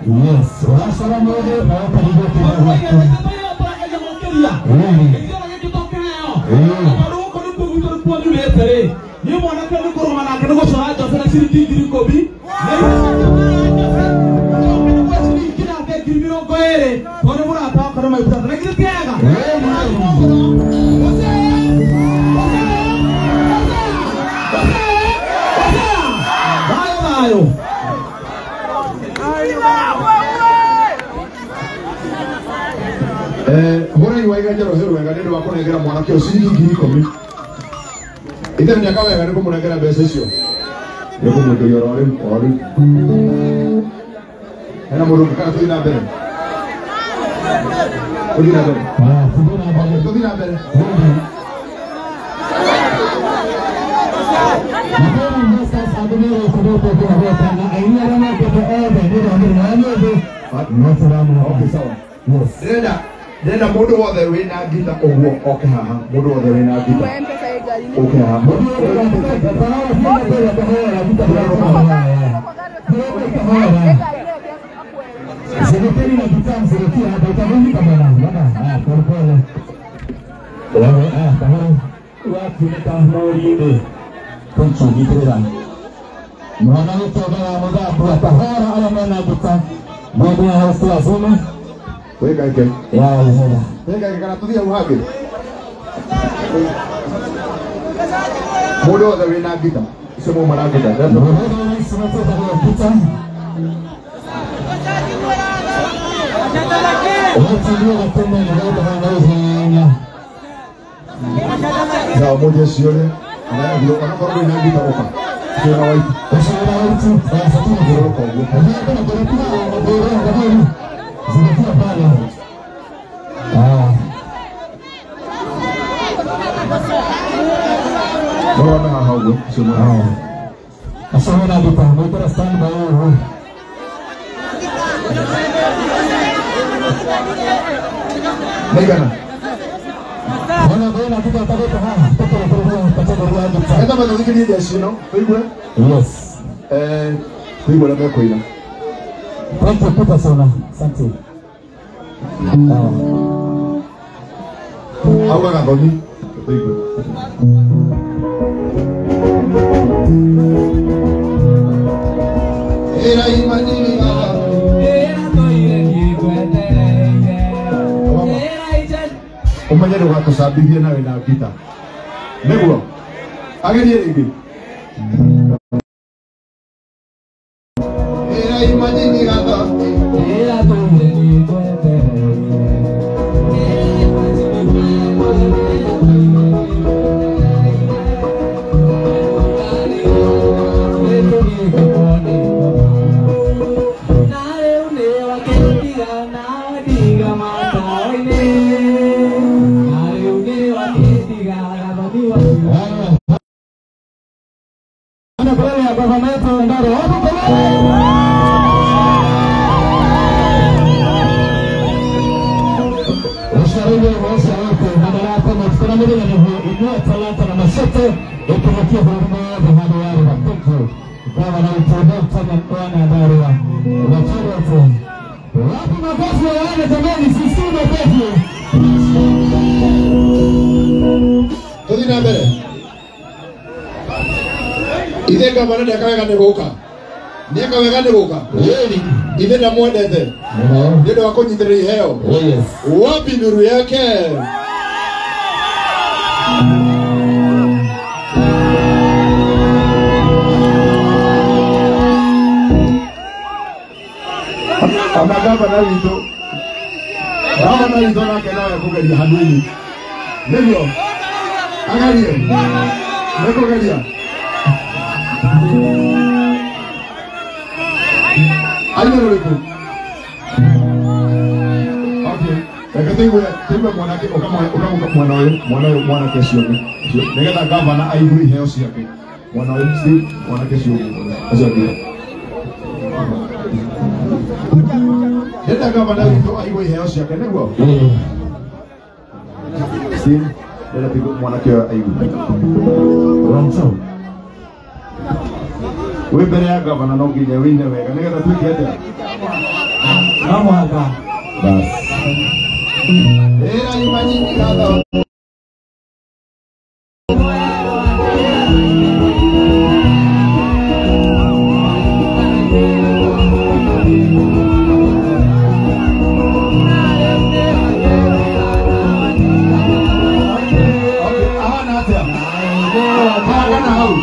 Yes, Hũra iwaiga njorohe rwega nĩ ũndũ wa kũnengera mwanake ũcio ciringi 10,000. Ithe nĩ akawega nĩ kũmũnengera mbeca icio. Nĩ kũmũikĩria oro rĩu oro rĩu. Hena mũndũ ũngĩ kana tũthiĩ na mbere? Tũthiĩ na mbere. Tũthiĩ na mbere. Okay, sawa. Ndĩrenda ndĩrenda mũndũ wothe wĩna ngita ũguo oke haha. Mũndũ wothe wĩna ngita oke haha. Weka ike. Weka ike kana tuthie hau hangĩ. Mũndũ wothe wĩna ngita. Icio mauma na ngita. Sawa, mũndũ ũcio rĩ, onakorwo ndũrĩ na ngita ũka. Ũcio wĩna waitu. Ũroka ũguo. Mũrona haha ũguo, ũcio mũrona. Maigana. Eta matũthikĩrie ndeci ĩno tũigue. Yes. Tũigue ũrĩa mekũina. Thank you, Peter Sona. Asante. Auga gathoni tũigue. Ĩra imanini umenye ndũgatũcambithie nawe na ngita. Nĩguo agerie rĩngĩ. Ĩra imanini gathoni. Tũthiĩ na mbere. Ithe gavana ndeka wega nĩ gũka. Nĩeka wega nĩ gũka. Ithe ndamwendete. Nĩ ũndũ wa kũnyitĩrĩra iheo. Wapi nuru yake? Ona gavana witũ. Gavana witũ nake no ekũgeria hanini. Nĩguo? Agerie. Nĩkũgeria. Aine rũrĩkũ? Okay. Reke tũigue mwanake ũkamũka mwana ũyũ mwanake ũcio ũngĩ. Nĩgetha gavana aigue iheo ciake. Mwana ũyũ Steve, mwanake ũcio ũngĩ. Ũcio ũngĩ. Ndĩrenda gavana witũ aigue iheo ciake nĩguo? Steve, ndĩrenda tũigue mwanake ũyũ aigue. Wĩ mbere ya gavana no nginya wĩine wega nĩgetha tuĩke atĩa? No mũhaka. Bas. Ĩra nyuma nyinyi gatho. Ahana atĩa? Haha kana hau?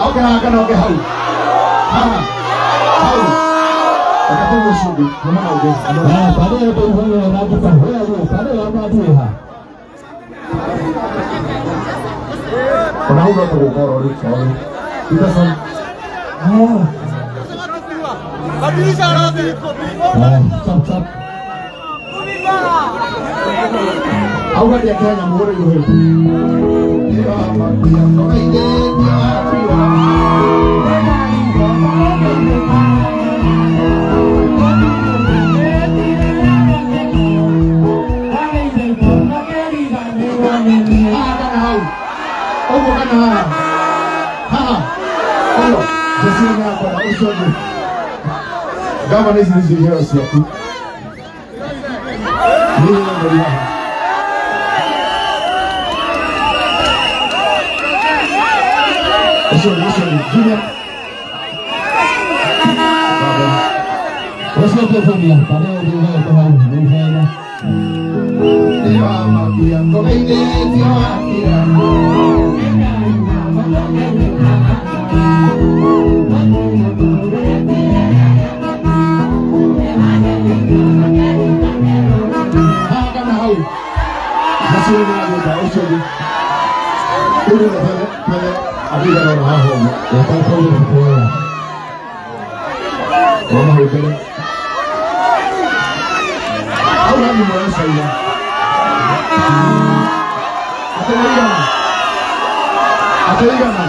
Oke haha kana oke hau? Haha. Hau. Reke tũigue ũcio ũngĩ, tuma na ũngĩ. Haya, pale hapo hivyo na kita wewe pale wa ha. Ona hau no tũgũka oro rĩu sorry. Peterson. Haya. Haya, chap chap. Auga ndiakĩra nyamũ ũrĩ rũhĩ. Haha kana hau? Ũguo kana haha? Haha. Ũguo. Jeci nĩ yakwenda ũcio ũngĩ. Gavana ici nĩcio iheo ciaku. Niĩ nĩ haha. Ũcio ũngĩ, ũcio ũngĩ. Junior. Baba. Ũcio ũngĩ Junior, pale ndio kwa hau, ni wega. Haha kana hau? Ũcio nĩ agwĩka, ũcio ũngĩ. Rĩu rĩothe twethe andũ aigana ũna haha ũguo. Watakuja kukuona. Ona hau mbere. Hau hau nĩ Caina. Atĩ nĩ igana. Atĩ igana.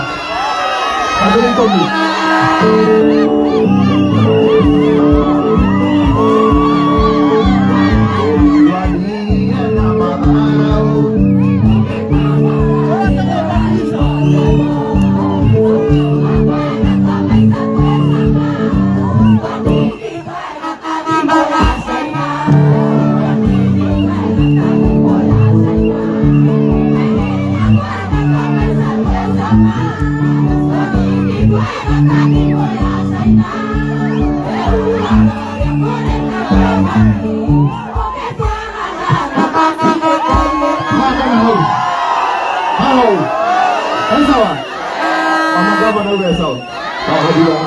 Atĩ nĩ ikũmi. Haha kana hau? Hau. He sawa? Ona gavana uge sawa. Sawa hadiwa.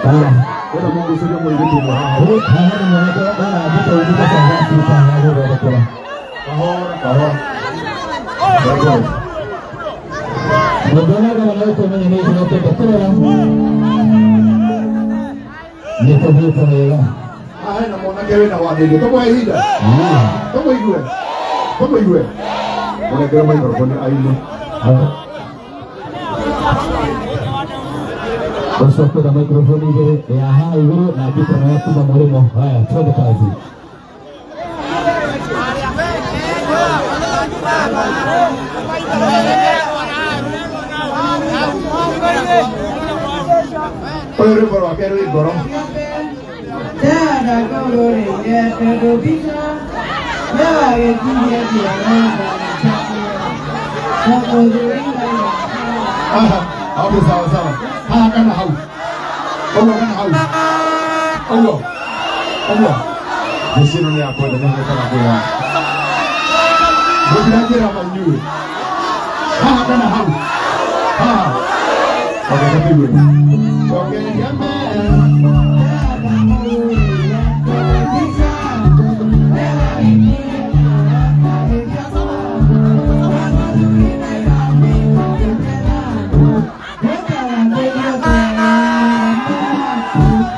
Haya. Kwenda Mungu usirie mũirĩtu ũmwe haha. Huyu haha ni mwanake bana abuta ubuta kwa Afrika na wewe kwa. Kahora, kahora. Kahora. Mũndũ gavana wetu mwenye nĩ tunapenda kũrora. Nĩ tũthiĩte wega. Haha hena mwanake wĩna wanĩrĩrio. Tũmũhe ihinda. Tũmũigue. Tũmũigue. Mũnengere microphone aine. Ũcio kwĩna microphone igĩrĩ ya haha igũrũ na ngita nayo kuma mũrĩmo. Haya, twende kazi. Ũyũ rwĩmbo rwake rwĩ ngoro. Aha, okay, sawa sawa. Haha kana hau? Ũguo kana hau? Ũguo. Ũguo. Jeci ĩno nĩ yakwenda nĩ kana kwĩra. Mũtiranjĩra ma inyuĩ. Haha kana hau? Haha. Okay, kapigwe. Cokeria mera.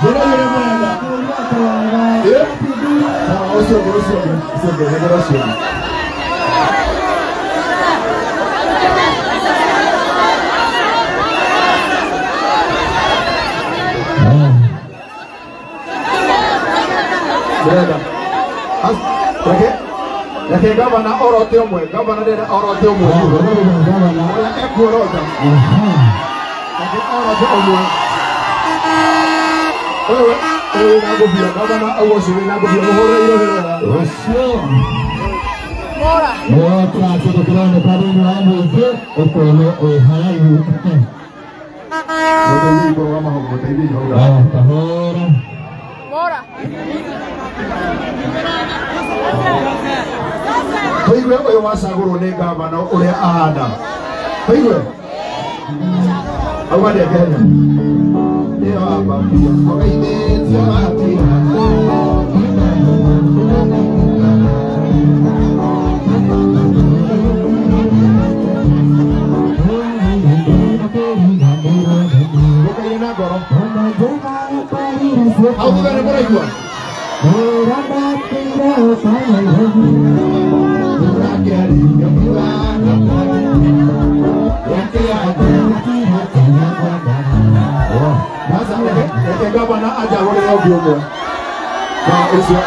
Njĩra ũrĩa mũrenda. Eh? Sawa, ũcio ũngĩ, ũcio ũngĩ, ũcio ũngĩ, nengera ũcio ũngĩ. Haya. Ndĩrenda. Reke reke gavana orote ũmwe, gavana ndĩrenda orote ũmwe. Haya, gavana. Ũrĩa ekuorota. Aha. Reke orote ũmwe. Ũyũ wĩna ngũbia, gavana auga ũcio wĩna ngũbia, mũhũrĩre irore wega. Ũcio woka kĩndũ kĩroneka thĩinĩ wa mũingĩ ũkonwo wĩ haraihu. Mũteithie kũrũgama hau, mũteithie hau. Aya, kahora. Tũigue ũyũ wacagũrwo nĩ gavana ũrĩa ahana. Tũigue. Auga ndekenya. Ĩyo ambambia, ũgeithĩtio atĩa? Ũkaire na ngoro. Hau thutha nĩ mũraigua? Sasa reke gavana anjagũrĩre ũngĩ ũmwe. Na ũcio.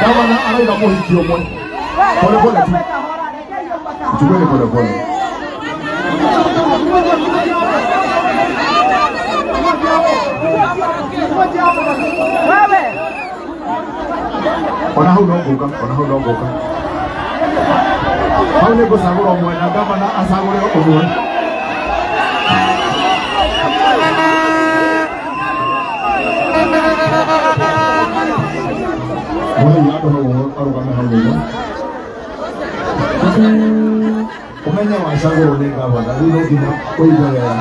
Gavana arauga mũhiki ũmwe. Pole pole tu. Chukueni pole pole. Ona hau no ngũka, ona hau no ngũka. Hau nĩ ngũcagũra ũmwe na gavana acagũre ũmwe. Mũhei handũ hau arũgame hau ũguo. Ũmenye wacagũrwo nĩ gavana, rĩu no nginya ũigue wega.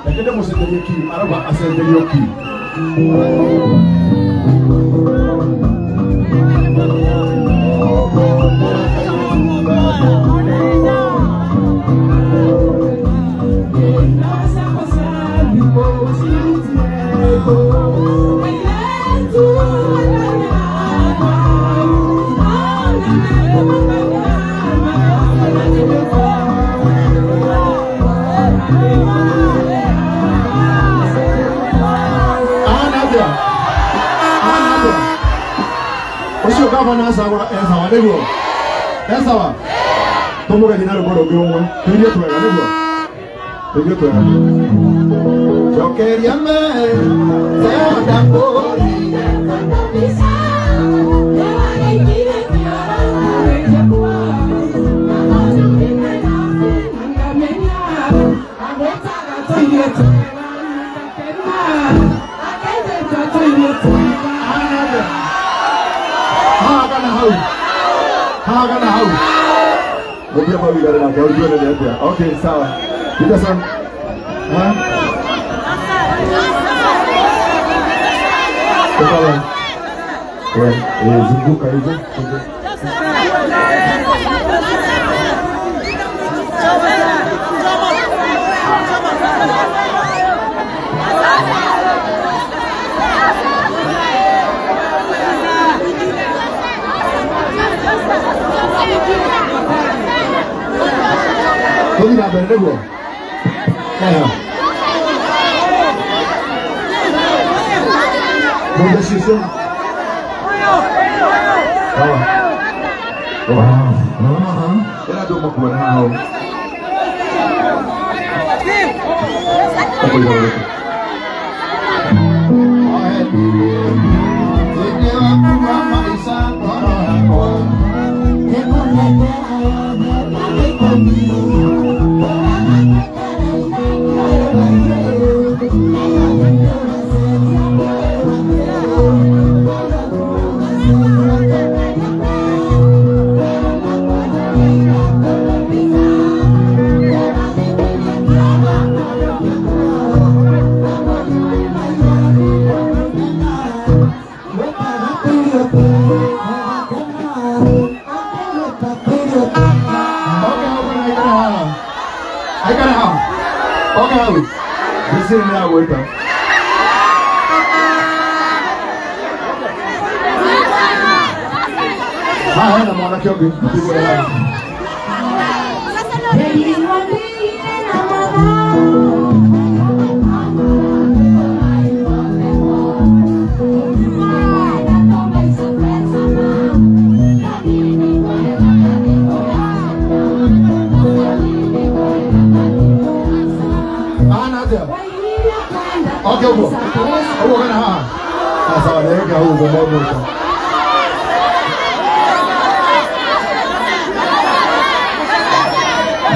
Reke ndĩmũcenjerie key, arauga acenjerio key. Ahana atĩa? Ahana atĩa? Ũcio gavana acagũra e sawa nĩguo? E sawa? Tũmũgerie na rwĩmbo rũngĩ rũmwe. Tũirie twega nĩguo? Tũirie twega. Jokeria me, Ahana atĩa? Haha kana hau? Haha kana hau? Mũthia mau igana nake, hau tuone nĩ atĩa. Okay, sawa. Peterson. Ha? Toka we. Zunguka hizo. Tũthiĩ na mbere nĩguo? Eha. Mũtheci ũcio. Sawa. Ĩra andũ makuone haha ũũ. Ũkũiga ũrĩkũ? Aikara haha. Oke hau. Ndicirĩ nĩ yagwĩta. Haha hena mwanake ũngĩ. Mũtigũre haha. Oke ũguo. Ũguo kana haha? Sawa, nĩweke hau ũguo mwamwĩta.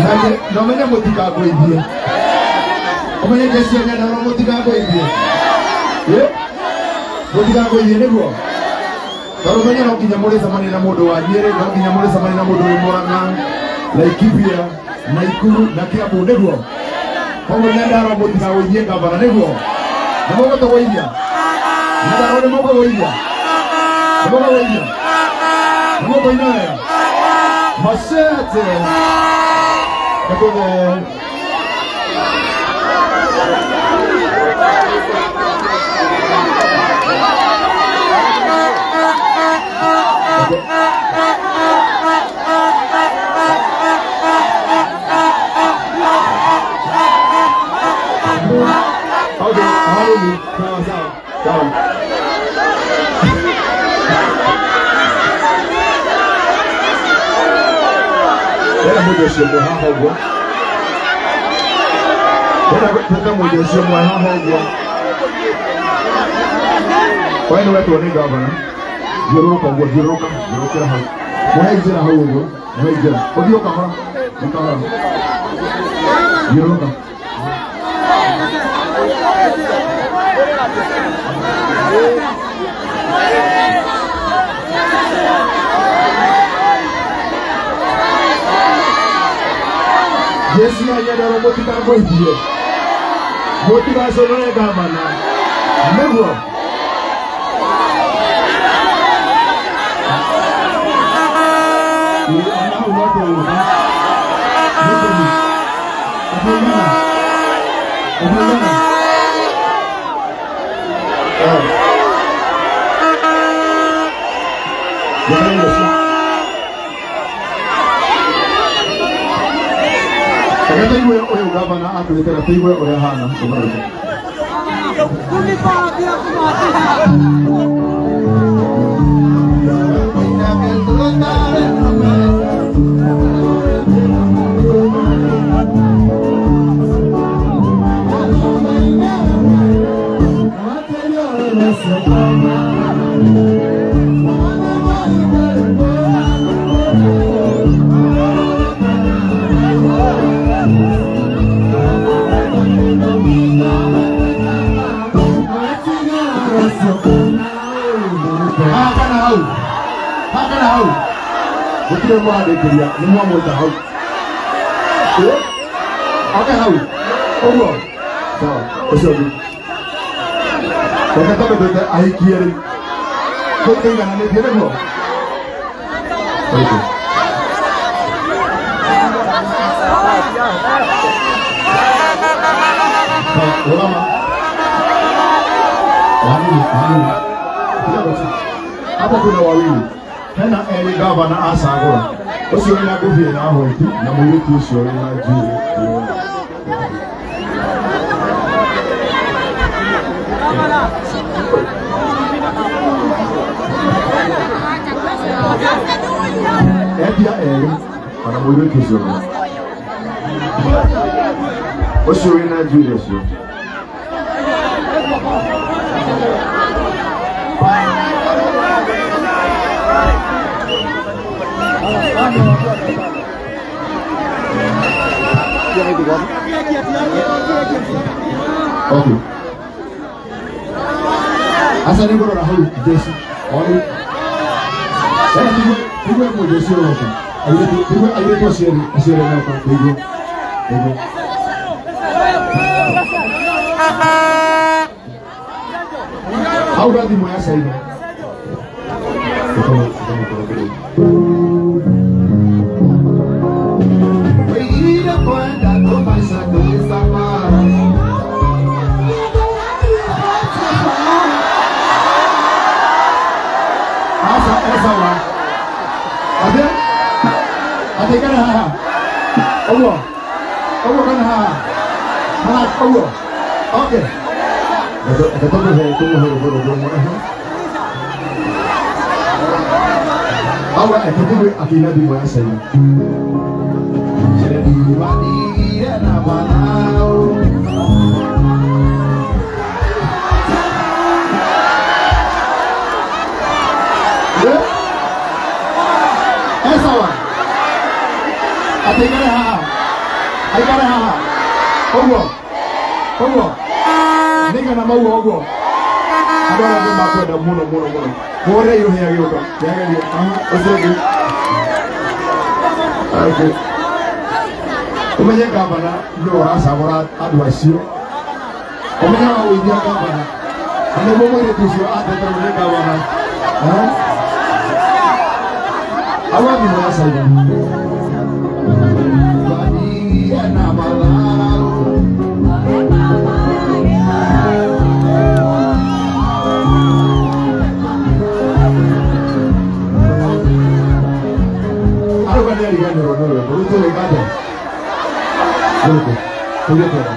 Nake no menye mũtikangũithie. Ũmenye jeshi ya Nyandarua mũtikangũithie. Mũtikangũithie nĩguo. Tondũ menye no nginya mũrĩcemania na mũndũ wa Nyĩrĩ, no nginya mũrĩcemania na mũndũ wĩ Murang'a, Laikipia, Nakuru na Kiambu nĩguo. Koguo Nyandarua mũtikagũithie gavana nĩguo. Nĩ mũgũtũgũithia? Nyandarua nĩ mũkũgũithia? Nĩ mũkũgũithia? Nĩ mũkũina wega? Macete. Nĩkũthe. Okay, haruni. Sawa sawa. Sawa. Era mũndũ ũcio ũmwe haha ũguo. Era mũndũ ũcio ũmwe haha ũguo. We nĩ wetwo nĩ gavana. Thiũrũrũka ũguo, thiũrũrũka, thiũrũrũkĩra hau. Mũhe njĩra hau ũguo, mũhe njĩra. Ũthiĩ o kahora, nĩ kahora. Thiũrũrũka. Jeshi ya Nyandarua mũtikangũithie. Mũtigaconore gavana. Nĩguo. Reke tũigue ũyũ gavana atwĩte, reke tũigue ũrĩa ahana. Hakana hau. Gũtirĩ mwandĩkĩria, nĩ mwamwĩta hau. Oke hau. Ũguo. Sawa, ũcio ũngĩ. Reke twambe twĩte ahikie rĩu. Tũigananĩtie nĩguo? Okay. Rũgama. Wanini, wanini. Hapa kuna wawili. Hena eri gavana acagũra. Ũcio wĩna ngũbia ya white na mũirĩtu ũcio wĩna njuĩrĩ. Endia erĩ ona mũirĩtu ũcio ũngĩ. Ũcio wĩna njuĩrĩ ũcio. Okay. Asa nĩngũrora hau jeshi. Ori. Tũigue mũndũ ũcio ũroka. Tũigue airĩtu acio erĩ acio erĩ moka. Tũigue. Tũigue. Hau thimũ ya China. Ate kana haha. Ũguo. Ũguo kana haha. Haha ũguo. Okay. Reke tũmũhe rũgũ rũmwe. Hau reke tũigue akĩina thimũ ya China. Esawa. Atigare haha. Aikare haha. Ũguo. Ũguo. Nĩigana mauga ũguo. Andũ arĩa nĩ makwenda mũno mũno mũno. Mũhũrĩre irũhĩ agĩũka. Nĩagerio. Ũcio ũngĩ. Okay. Umenye gavana nĩwe ũracagũra andũ acio. Umenye wa gũithia gavana. Na nĩguo mũirĩtu ũcio ateterwo nĩ gavana. Awa thimũ ya Saida. Arauga nĩ ariganĩrwo nĩ rwĩmbo rĩu tũgwĩka atĩa? Rũkũ tũthiĩ twega.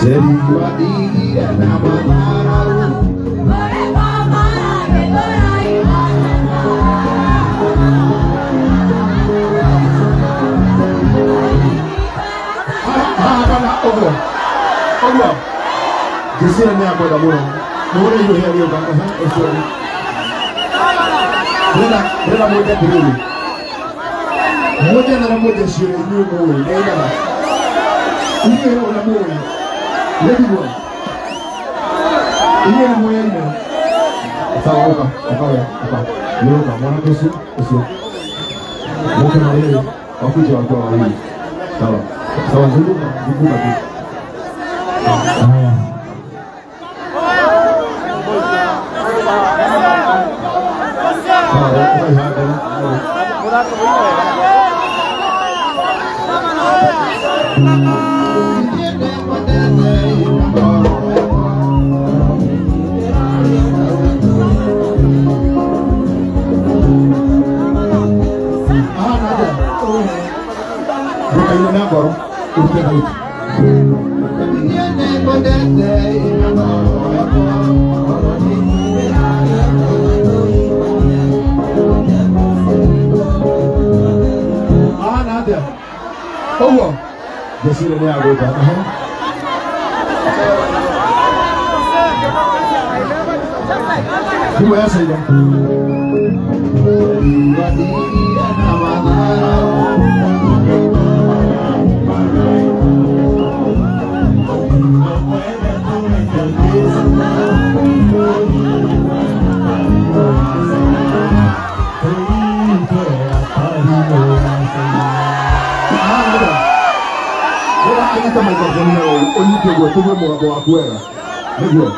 Njeri wathire na matharaũ. Haha kana ũguo ũguo. Ngĩciria nĩ akwenda mũno. Mũhũre irũhĩ agĩũka. Ũcio ũngĩ. Ndĩrenda mwĩke atĩrĩrĩ. Mũnjethere mũnje ciũria inyuĩ mũĩ. Nĩaigana. Inyuĩ ũrĩa mũĩ. Nĩndigua. Inyuĩ nĩ mũyaine. Sawa, ũka, ũka we, ũka. Nĩũka, mwanake ũcio, ũcio. Mũke na yeye, wakuje wakiwa wawili. Sawa. Sawa, zunguka, zunguka tu. Haya. Sawa, ũkai haha mbere. Aha, naja. Ndũkaine na ngoro, ũrute thauti. Aha, na atĩa? Ũguo? Ngĩciria nĩ agũka. Aha. Thimũ ya Saida. Aha, na atĩa? Rĩrĩa anyita microphone ĩyo ũnyite ũguo tũigue mũgambo waku wega. Nĩguo.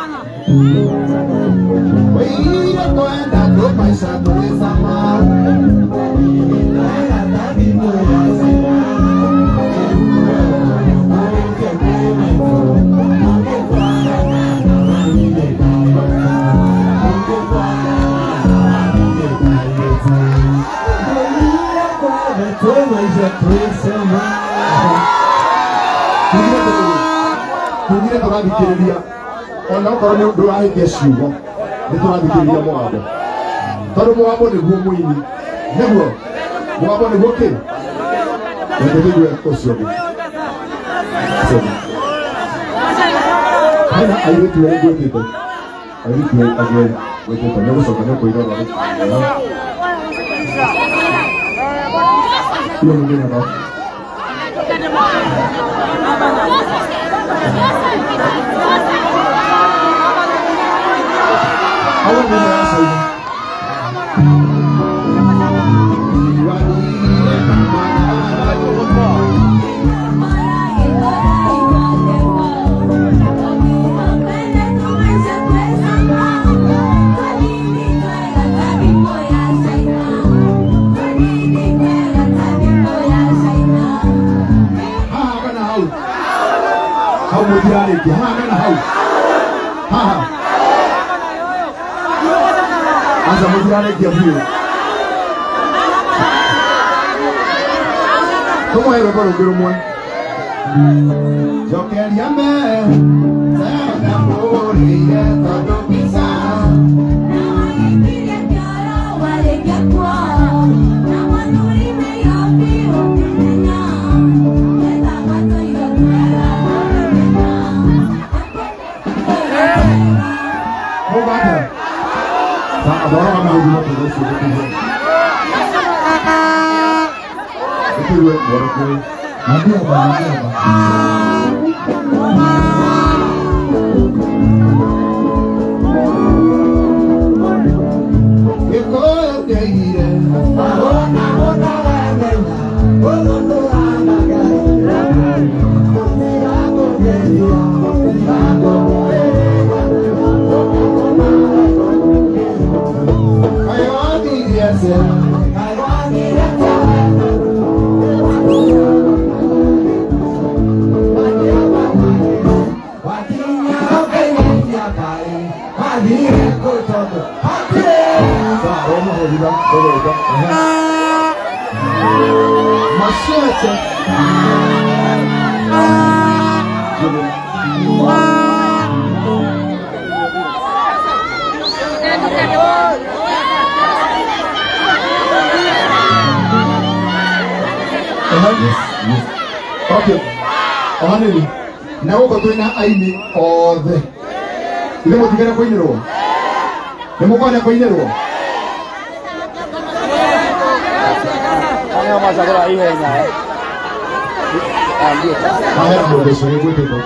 Tugire tũrathikĩrĩria ona okorwo nĩ ndũrahĩtia ciugo nĩ tũrathikĩrĩria mũgambo tondũ mũgambo nĩguo mũini nĩguo mũgambo nĩguo kĩ reke tũigue ũcio ũngĩ. Ũcio ũngĩ. Hena airĩtu erĩ ngwĩtĩte airĩtu angĩ erĩ ngwĩtĩte nĩ ũgũcoka nĩ ũkũirora rĩ. Hiyo mwingine hapa. Hawa ni sasa hivi. Haha kana hau. Hau mũtirarĩkia. Haha kana hau. Haha. Aca mũtirarĩkia biũ. Tũmũhe rwĩmbo rũngĩ rũmwe. Njokeria mbe tondũ mbica. Mũgate. Okay. Ohaneri. Na gũkũ twĩna aini othe. Ithe mũtigere kũinĩrwo. Nĩ mũkwenda kũinĩrwo? Haya mũndũ ũcio gĩgwĩtĩtwo.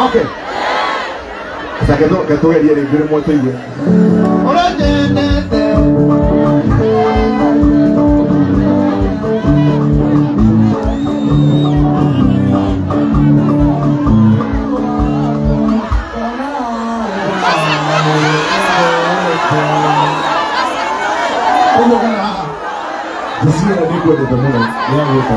Okay. Que tugerie rĩngĩ rĩmwe tũigue. Ũranyendete. Ũguo kana haha. Jessica nĩ ngwendete mũno nĩ agwĩka.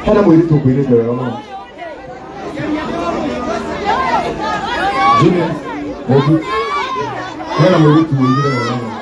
Hena mũirĩtu ũkũinĩte wega mũno. Junior, Mobu. Hena mũirĩtu ũinĩte wega mũno.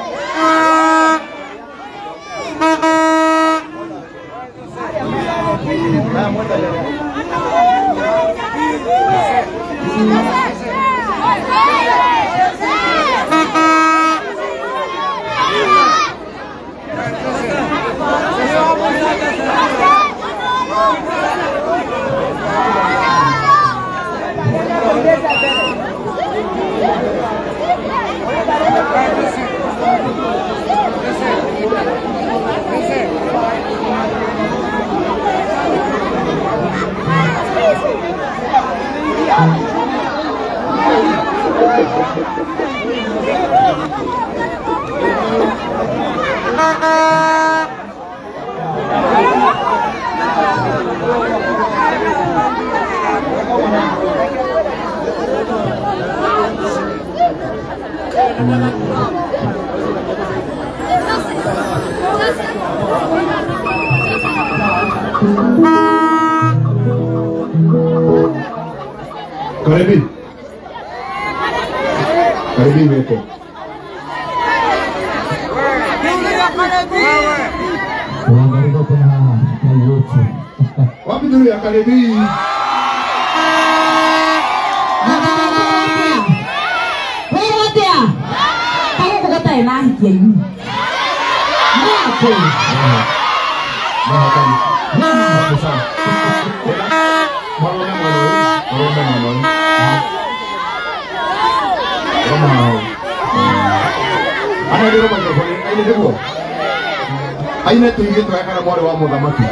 Karibi. Karibi weko. Wapi dulu ya Karibi? Aine tuirie twekana mwari wa muthamaki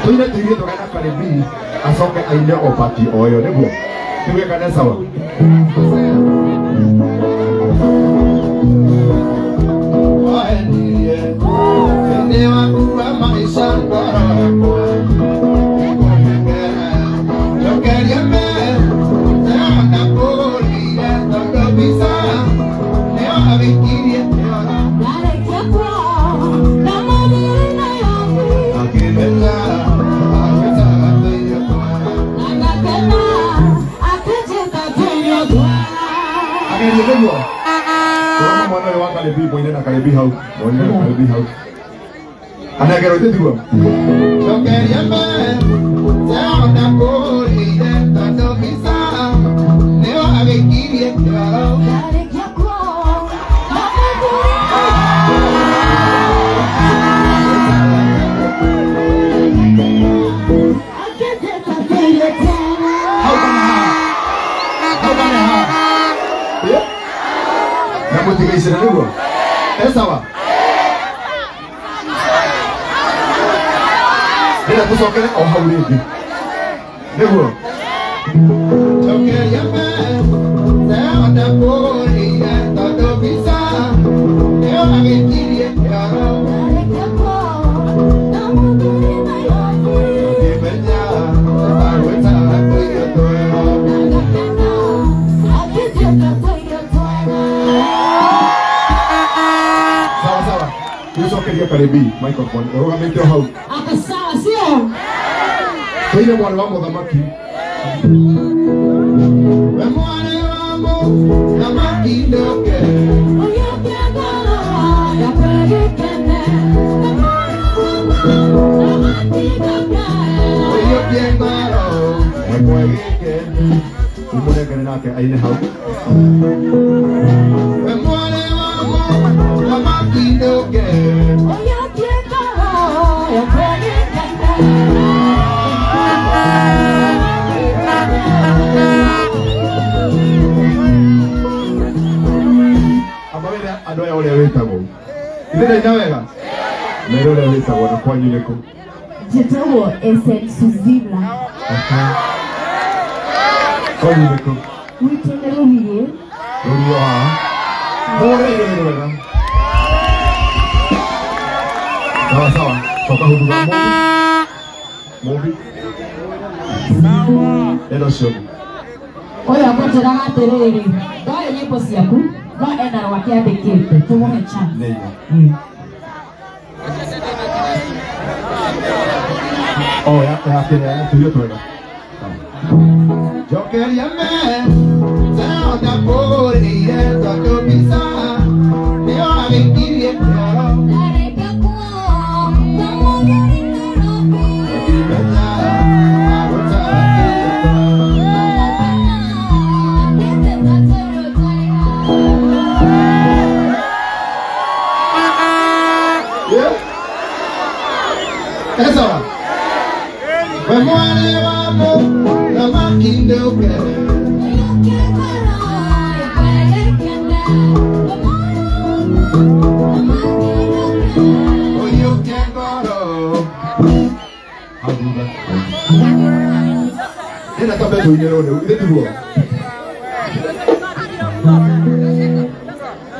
tuine tuirie twekana Karibi acoke aine opati oyo niguo tuge sawa.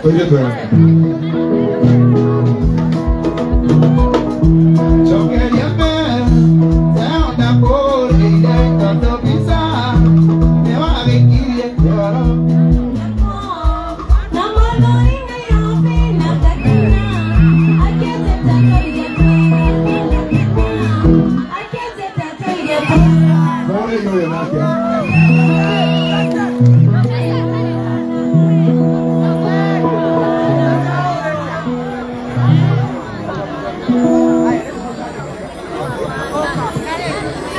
Tũirie twega. Jokeria mbere, taona kũrĩire tondũ mbica nĩwagĩkirie kĩoro. Kũrĩ ũyũ nake.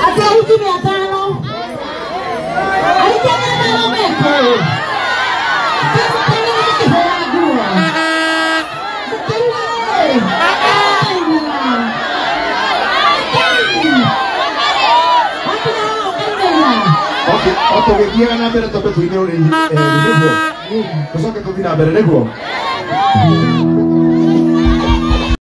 Atariki 500. Alikana maromeko. Okay, o tũgĩthiaga na mbere twambe tũine ũrĩ nĩguo tũcoke tũthiĩ na mbere nĩguo.